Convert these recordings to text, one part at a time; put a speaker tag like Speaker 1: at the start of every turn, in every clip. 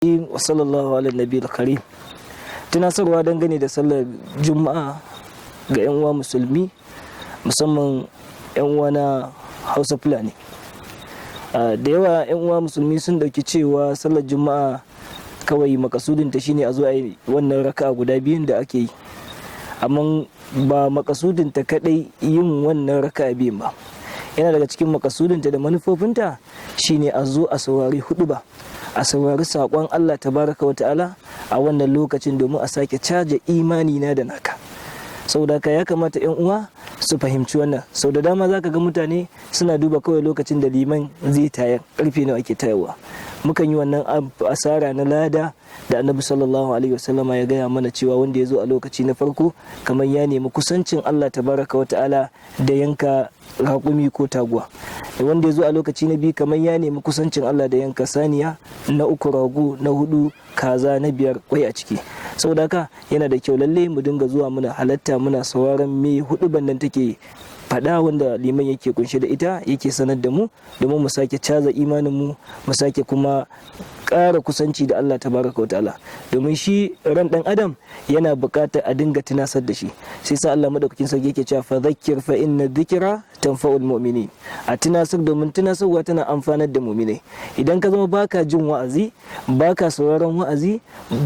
Speaker 1: Wa sallallahu ala nabiyil karim. Tunasarwa dangane da sallar Juma'a ga 'yan uwa Musulmi, musamman 'yan uwa na Hausa Fulani. Da yawa 'yan uwa Musulmi sun dauki cewa sallar Juma'a kawai makasudinta shine a zo a yi wannan raka'a guda biyun da ake yi, amma ba makasudinta kadai yin wannan raka'a biyun ba. Yana daga cikin makasudinta da manufofinta shine a zo a saurari huɗuba, a saurari saƙon Allah tabaraka wa ta'ala a wannan lokacin, domin a sake caja imani na da naka. Saboda haka ya kamata 'yan uwa su fahimci wannan. Sau da dama zaka ga mutane suna duba kawai lokacin da liman zai tayar, karfe nawa ake tayarwa. Mukan yi wannan asara na lada da Annabi sallallahu alaihi wasallama ya gaya mana cewa wanda ya zo a lokaci na farko kamar ya nemi kusancin Allah tabaraka wa ta'ala da yanka raƙumi ko taguwa, wanda ya zo a lokaci na biyu kamar ya nemi kusancin Allah da yanka saniya, na uku rago, na hudu kaza, na biyar kwai a ciki. Saboda haka yana da kyau lalle mu dinga zuwa muna halatta, muna sauraron me huɗuban nan take faɗa, wanda liman yake kunshe da ita, yake sanar da mu, domin mu sake caza imanin mu, mu sake kuma ƙara kusanci da Allah tabaraka wa ta'ala, domin shi ran ɗan adam yana buƙatar a dinga tunasar da shi. Sai sa Allah madaukakin sarki yake cewa: "Fa dhakkir fa inna dhikra tanfa'ul mu'minin." A tunasar, domin tunasarwa tana amfanar da mu'minai. Idan ka zama baka jin wa'azi, baka sauraron wa'azi,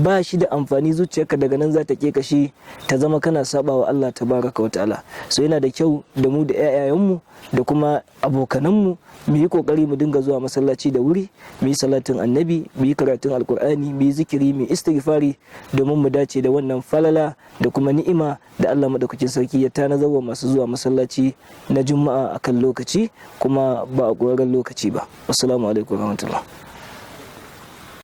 Speaker 1: ba shi da amfani. Zuciyarka daga nan za ta kashe, ta zama kana saba wa Allah tabaraka wa ta'ala. So yana da kyau da mu da 'ya'yayenmu da kuma abokananmu mu yi kokari mu dinga zuwa masallaci da wuri, mu yi salatin Annabi, mu yi karatun Alkur'ani, mu yi zikiri, mu yi istighfari, domin mu dace da wannan falala da kuma ni'ima da Allah madaukakin sarki ya tanazar wa masu zuwa masallaci na Juma'a akan lokaci, kuma ba a ƙurarren lokaci ba. Assalamu alaikum warahmatullah.